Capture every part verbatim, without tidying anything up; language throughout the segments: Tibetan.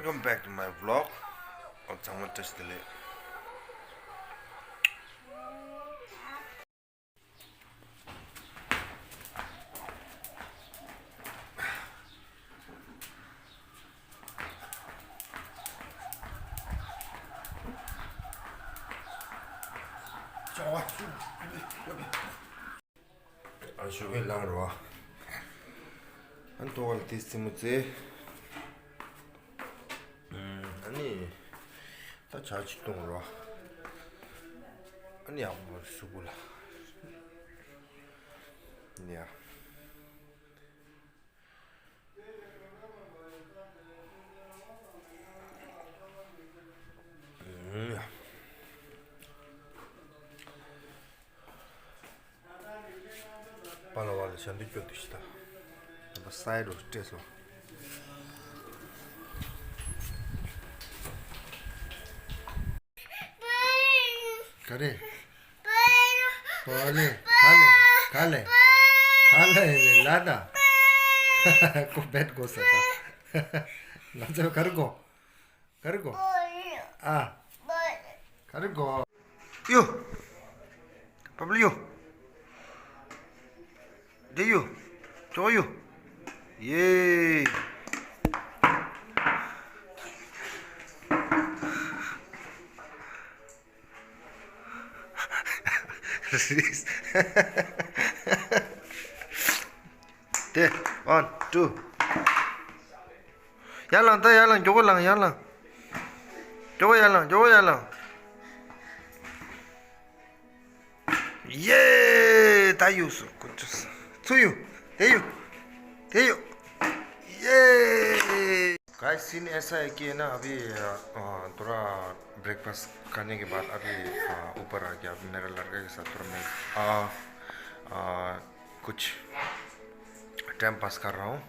Welcome back to my vlog. ཨོ་ཚང་མ་བཀྲ་ཤིས་བདེ་ལེགས། ཨ་ཞོགས་ཀས་ལངས་རོགས། ཨ་ནི་ཐོག་ལ་དེ་སེན་མོ་རྩེ། ཨ་ནི་ད་ཇ་ཅིག་བཏུང་རོགས། ཨ་ནི་ཡག་པོ་གཟུགས་པོ་ལ་ཡ། པ་ལ་བ་ལ་ཞབས་འདེགས་སྐྱོར་དུ་ཤི་ད། ད་པ་སའི་རུ་སྤྲད་སོང་། ག་རེ། པ་ལེ་ག་ལེ་ག་ལེ་ག་ལེ་ལེ་ལ་ད། ཀོ་བེད་གོ་ས་ད། ང་ཚོ་ག་རེ་གོ། ག་རེ་གོ། ཨ། ག་རེ་གོ། ཡོ། པ་པ་ལ་ཡོ། དེ་ཡོ། ཅོག་ཡོ། ཡེ། དེ། One, two. ཡར་ལངས། ད་ཡར་ལངས། མགྱོགས་པོ་ལངས། ཡར་ལངས། མགྱོགས་པོ་ཡར་ལངས། མགྱོགས་པོ་ཡར་ལངས། ཡེ། ད་གཡུགས་སོང་། ཀུ་ཅུ་སོང་། ཚུར་གཡུགས། དེ་གཡུགས། དེ་གཡུགས། ཡེ། Guys, seen ऐसा है कि है ना, अभी अ, अ, थोड़ा ब्रेकफास्ट करने के बाद अभी अ, ऊपर आ गया। मेरा लड़का के साथ थोड़ा मैं अ, अ, कुछ टाइम पास कर रहा हूँ।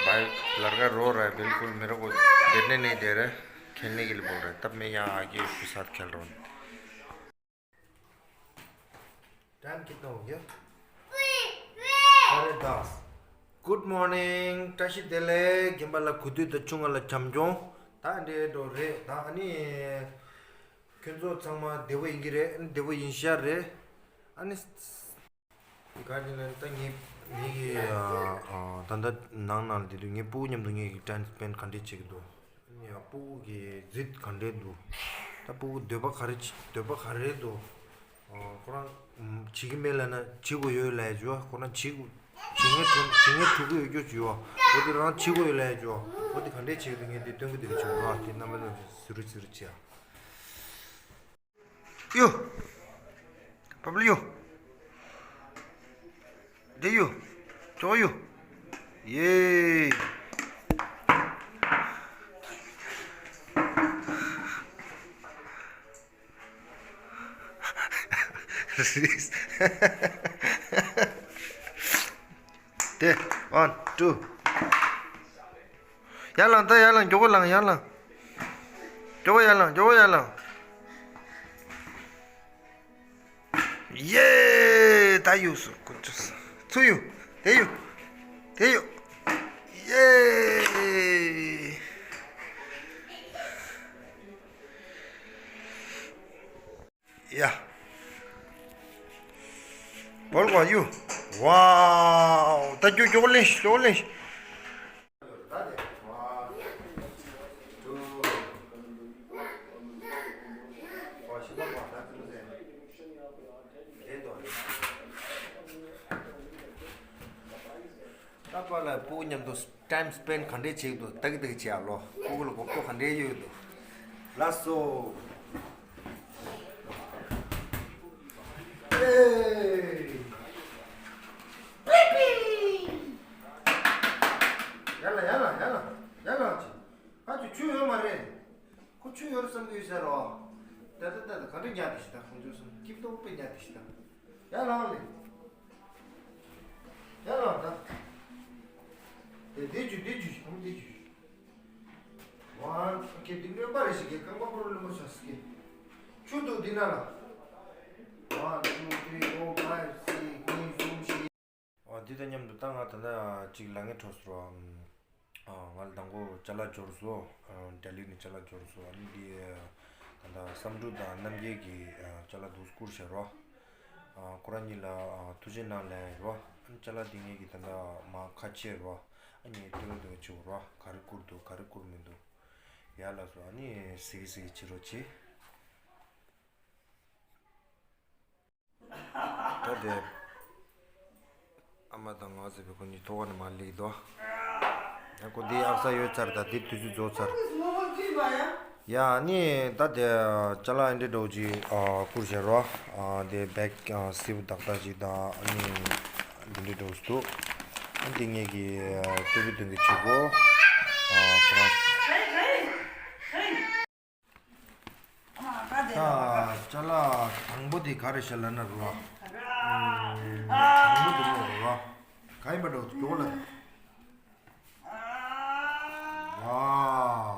भाई, लड़का रो रहा है, बिल्कुल मेरे को बैठने नहीं दे रहा है, खेलने के लिए बोल रहा है, तब मैं यहाँ आके उसके साथ खेल रहा हूँ। टाइम कितना हो गया? साढ़े दस। Good morning. བཀྲ་ཤིས་བདེ་ལེགས། རྒན་པ་ལགས། གུས་འདུད་དང་ཆུང་ང་ལ་བྱམས་སྐྱོང་། ད་འདྲའི་འགྲོ་རེད། ད་ཨ་ནི་ཁྱོད་ཚོ་ཚང་མ་བདེ་པོ་ཡིན་གྱི་རེད། ཨ་ནི་བདེ་པོ་ཡིན་ཤག་རེད། ཨ་ནི་ག་ཅི་ལ་ད་ངས་ངས་ཀྱི་ཨ་ཨ་ད་ལྟ་ནང་ནང་ལ་བསྡད་དུས་ངའི་སྤུ་གུ་མཉམ་དུ་ངས་ཀྱི་ཊའིམ་སྤེན་ག་འདྲས་བྱེད་ཀྱི་འདུག་ཡ། སྤུ་གུ་གི་རྫིད་ག་འདྲས་འདུག་ད་སྤུ་གུ་འདོད་པ་ག་རེ་བྱེད། འདོད་པ་ག་རེ་འདུག་ཨོ། ཁོ་རང་བྱེད་ཀྱི་མེད་ལབ་ན་བྱེད་དགོས་ཡོད་ལབ་ཡ་ཅིག་ཡོད། ཁོ་རང་བྱེད་དགོས། བྱེད་མཁན་ཐུག་བྱེད་མཁན་ཐུག་གི་ཡོད་རྒྱུ་ཅིག་ཡོད། འོ་དེ་རང་བྱེད་དགོས་ཡོད་ལབ་ཡ་ཅིག་ཡོད། འོ་དེ་ག་འདྲས་བྱེད་ཀྱི་འདུག་ངས་དེ་སྟོན་གྱི་འདུག་ཅིག་ཡོད། དེ་རྣམ་པ་ལ་ཟུར་ཟུར་བྱེད་ཡ། ཡོ། པ་པ་ལ་ཡོ། དེ་ཡོ། ཅོག་ཡོ། ཡེ། དེ། One, two. ཡར་ལངས། ད་ཡར་ལངས། མགྱོགས་པོ་ལངས། ཡར་ལངས། མགྱོགས་པོ་ཡར་ལངས། མགྱོགས་པོ་ཡར་ལངས། ཡེ། ད་གཡུགས་སོང་། ཀུ་ཅུ་སོང་། ཚུར་གཡུགས། དེ་གཡུགས། དེ་གཡུགས། ཡེ། ཡ། བོལ་གོ་ཡུ། ཝའོ། ད་རྒྱུ་མགྱོགས་ལེན་ཤིག་མགྱོགས་ལེན་ཤིག་ད་པ་ལ་སྤུ་གུ་མཉམ་དུ་ཊའིམ་སྤེན་ག་འདྲས་བྱེད་ཀྱི་འདུག་ལྟ་གི་ལྟ་གི་བྱེད་ཨ་ལོ། སྤུ་གུ་ལ་གོ་རྟོགས་ག་འདྲས་ཡོད་འདུག་ལགས་སོ། ཨེ། ཡ་ལ་ཡ་ལ་ཡ་ལ་ཡ་ལ་ཅི། ཨ་ཅོ་ཆུ་ཡོད་མ་རེད། ཁོ་ཆུ་ཡོད་བསམ་གི་ཡོད་ཟེར་རོ། ད་ད་ད་ད་ག་འདྲ་ཉལ་དེ་ཤི་ད་ཁོང་ཚོ་སོང་སྐྱིབ་ཏོག་པེ་ཉལ་དེ་ཤི་ད། ཡ་ལང་ལེ། ཡ་ལང་ད། དེ་དེ་ཇུ་དེ་ཇུ་ཁོང་དེ་ཇུ། ཝན། ཨོ་ཁེ། དེ་རློན་པ་རེ་ཞིག་གི་རྐང་པ་པོ་རློན་པོ་ཆགས་སི་གི། ཆུ་འདུག་འདི་ན་ལ། One, two, three, four, five, six, གཉིས་གསུམ་བཞི། ཨོ། འདི་དང་མཉམ་དུ་ད་ང་ད་ལྟ་གཅིག་ལ་ངའི་གྲོགས་སུ་རོ། ང་ལ་དང་པོ་ཅ་ལག་འབྱོར་སོང་། ལྡི་ལི་ནས་ཅ་ལག་འབྱོར་སོང་། ཨ་ནི་འདི་ད་ལྟ་བསམ་འགྲུབ་དང་རྣམ་རྒྱལ་གྱིས་ཅ་ལག་འདུག་བསྐུར་བཞག་རོགས། ཁོ་རང་གཉིས་ལ་ཐུགས་རྗེ་གནང་ལན་རོགས། ཨ་ནི་ཅ་ལག་འདི་ངེད་ཀྱིས་ད་ལྟ་མར་ཁ་ཕྱེ་རོགས། ཨ་ནི་ལྟོས་ལྟོས་བྱེད་རོགས། ག་རེ་བསྐུར་འདུག་ག་རེ་བསྐུར་མི་འདུག་ཡ་ལགས་སོ། ཨ་ནི་གཟིགས་གཟིགས་བྱེད་རོགས་བྱེད། ད་དེ། ཨ་མ་དང་ང་ཟེར་བའི་ཁོ་གཉིས་ཐོག་ཁ་ནས་མར་སླེབས་འདུག་ཡ་ཁོ་འདི་ཨག་ས་ཡོད་ཚར། ད་འདི་དུས་ཚོད་རྫོགས་ཚར། ཡ་ཨ་ནི་ད་དེ་ཅ་ལག་ཨེ་འདྲ་འདྲ་བོ་ཅིག་བསྐུར་བཞག་རོགས། དེ་བེག་སིབ་ཏག་ཏག་ཅིག་དང་ཨ་ནི་འདི་འདྲ་འདྲ་བོ་ཞིག་འདུག་ཨ་འདི་ངེད་ཀྱི་ལྟོས་བུ་དོན་གྱི་བྱེད་སྒོ་ཁོ་རང་། ད་ཅ་ལག་དང་པོ་དེ་ག་རེ་བྱས་ལབ་ན་རོ། དང་པོ་དེ་མོ་རོ། ག་ཡིན་པ་འགྲོ་འགྲོ་ལ། ཝའོ།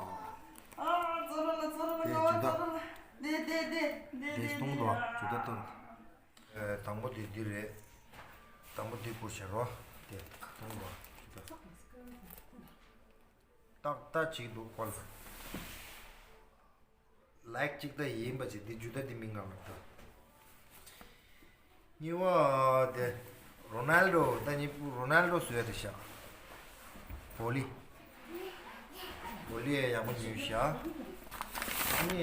དེ་ཇུ་ད། དེ་སྟོང་དོ་ཇུ་ད་སྟོང་། དང་པོ་དེ་འདི་རེད། དང་པོ་འདི་བསྐུར་བྱས་རོ། དེ་སྟོང་དོ་ཇུ་ད། ཏག་ཏག་ཅིག་འདུག་ཁོ་ལ། ལའིག་གཅིག་ད་ཡིན་པ་ཅིག་འདི་ཇུ་ད་འདི་མི་འགའ་མ་ད། གཉིས་པ་དེ་རོ་ནལ་ཌོ། ད་གཉིས་པོ་རོ་ནལ་ཌོ་བཟོས་རེད་ཤག་བོ་ལི། བོ་ལི་ཡག་པོ་ཉོས་ཤག་ཨ་ནི་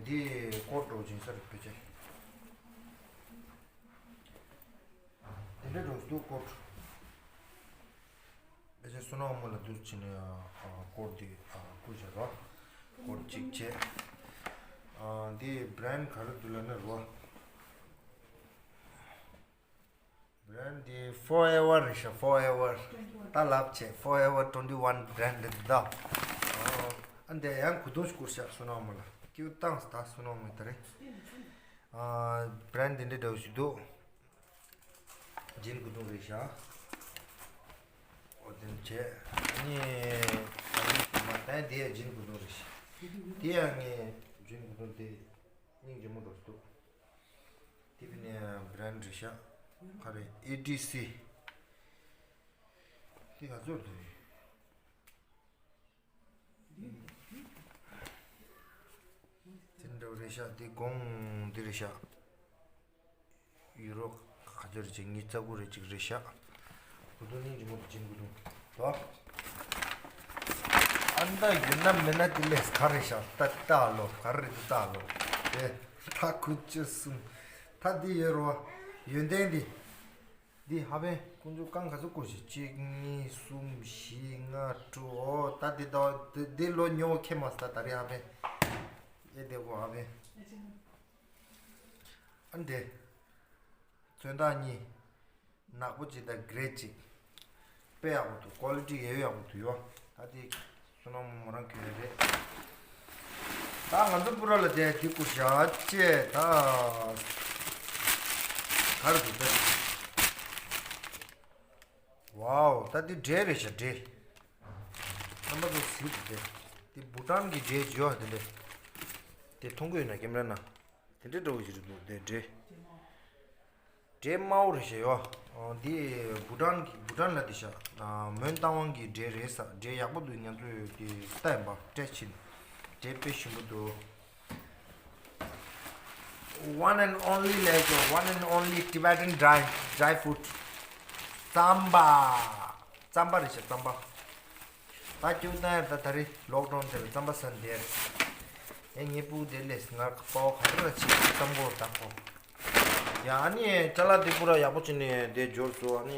འདི་ཀོ་ཊི་འདྲ་བོ་ཅིག་ཡིན་ས་རེད་ཕལ་ཆེར། དེ་འདྲ་འདྲ་བོ་འདུག་ཀོ་ཊི། ཕལ་ཆེར་བསོད་ནམས་དབང་མོ་ལ་འདུག་བྱས་ནས་ཀོ་ཊི་འདི་བསྐུར་བྱས་རོ། ཀོ་ཊི་གཅིག་བྱས། འདི་བྷི་རེན་ཌི་ག་རེ་འདུག་ལབ་ན་རོ། བྷི་རེན་ཌི་འདི་ཕོ་རེ་ཝར་རེད་ཤག་ཕོ་རེ་ཝར། ད་ལབ་བྱས་ཕོ་རེ་ཝར་ཊུ་ཝེན་ཊི་ཝན་བྷི་རེན་ཌི་རེད་ད། ཨ་འདི་ཡང་གོས་ཐུང་ཞིག་བསྐུར་ཤག་བསོད་ནམས་དབང་མོ་ལ། སྐྱིད་པོ་བཏང་སོང་ད་བསོད་ནམས་དབང་མོ་ད་རེད། བྷི་རེན་ཌི་འདི་འདྲ་འདྲ་བོ་ཞིག་འདུག་ཇིན་གོས་ཐུང་རེད་ཤག་འོ་དེ་བྱས། ཨ་ནི་ད་ནི་མ་ད་དེ་ཡང་ཇིན་གོས་ཐུང་རེད་ཤག་དེ་ཡང་ངས་ཇིན་གོས་ཐུང་དེ་སྙིང་རྗེ་མོ་འདྲ་བོ་འདུག་དེ་བས་ནས་བྷི་རེན་ཌི་རེད་ཤག་ག་རེ་ཨེ་ཌི་སི། དེ་ག་ཚོད་འདུག་དེ་འདྲ་བོ་རེད་ཤག་དེ་གོང་འདི་རེད་ཤག་ཡུ་རོ་ག་ཚོད་རེད་ཅིག་ཉི་ཤུ་རྩ་དགུ་རེད་ཅིག་རེད་ཤག་གོས་ཐུང་སྙིང་རྗེ་མོ་དེ་ཇིན་གོས་ཐུང་དོ། ཨ་ནི་ད་ཡོད་ན་མེད་ན་དེ་ལས་ག་རེད་ཤག་ད་ལྟ་ལོ་ག་རེ་རེད་འདུག་ད་ལོ། དེ་ད་ཁུ་ཅི་གསུམ་ད་འདི་ཡོད་རོ། ཡོན་ཏན་འདི། འདི་ཧ་པན་ཀུན་སྤྱོད་རྐང་ག་ཚོད་བསྐུར་ཞིག་གཅིག་གཉིས་གསུམ་བཞི་ལྔ་དྲུག་འོ་ད་འདི་ད་འདི་འདི་ལོ་ཉོ་ཁེ་མ་སྟ་ད་རེ་ཧ་པན། ཨེ་དེ་གོ་ཧ་པན། ཨ་འདི། མཚོན་རྟགས་གཉིས། ནག་པོ་གཅིག་དང་གྷེ་རེ་གཅིག་དཔེ་ཡག་པོ་འདུག་ཀོ་ལི་ཊི་ཡོད་ཡག་པོ་འདུག་ཡོ། ད་འདི། བསོད་ནམས་མོ་རང་གི་རེད། ད་ང་ཚོ་པུ་ར་ལ་དེ་འདི་བསྐུར་བཞག་ཅེས་ད། ག་རེ་འདུག་ད། ཝའོ་ད་འདི་འབྲས་རེད་ཤག་འབྲས། རྣམ་པ་ཚོ་གཟིགས་དེ། འདི་བྷུ་ཊཱན་གྱི་འབྲས་ཇོ་དེ་འདྲས། དེ་མཐོང་གི་ཡོད་ན་ཀེམ་ར་ན། དེ་འདྲས་འདྲ་བོ་ཞིག་རེད་འདུག་དེ་འབྲས། འབྲས་དམར་པོ་རེད་ཤག་ཡོ། འདི་བྷུ་ཊཱན་གྱི་བྷུ་ཊཱན་ལ་དེ་ཤག་མོན་རྟ་དབང་གི་འབྲས་རེད་ས། འབྲས་ཡག་པོ་འདུག་ང་ཚོས་དེ་ལྟ་ཡིན་པ་ཊེ་སི་ཊི་བྱས་ནས། འབྲས་དཔེ་ཞིམ་པོ་འདུག One and only ལས་ཀྱི་one and only Tibetan dry dry fruit རྩམ་པ། རྩམ་པ་རེད་ཤག་རྩམ་པ། ད་སྐྱིད་པོ་བཏང་ཡ་ད་ད་རེས་ལོག་ཌའུན་དེ་ལ་རྩམ་པ་ཟ་འདི་རེད། ཨེ་ངའི་སྤུ་གུ་དེ་ལས་ང་དཔའ་བོ་ག་རེ་ལ་ཆེ་རྩམ་གོ་ད་ཁོ། ཡ་ཨ་ནི་ཅ་ལག་འདི་པུ་ར་ཡག་པོ་བྱས་ནས་དེ་འབྱོར་སོང་། ཨ་ནི་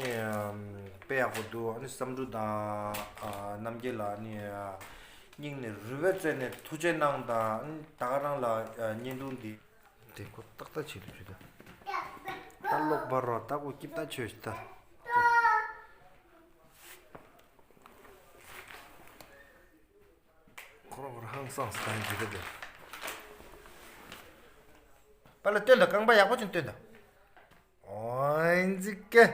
དཔེ་ཡག་པོ་འདུག་ཨ་ནི་བསམ་འགྲུབ་དང་རྣམ་རྒྱལ་ལ་ཨ་ནི་སྙིང་ནས་རུས་པའི་རྩེ་ནས་ཐུགས་རྗེ་གནང་དང་། ཨ་ནི་ད་ག་རང་ལ་བརྙན་ཐུང་འདི། དེ་ཁོ་ཏག་ཏག་བྱེད་དུ་བྱེད་ད། ད་ལོག་པར་རོ་ད་ཁོ་སྐྱིད་ད་ཆོས་ཤི་ད། ཁོ་རང་ཁོ་རང་ཧང་སངས་སི་ད་ཡིན་གྱི་རེད་དེ། པ་ལ་སྟོན་ད་རྐང་པ་ཡག་པོ་ཅིག་སྟོན་ད། ཨོ་ཨིན་ཛི་ཀེ།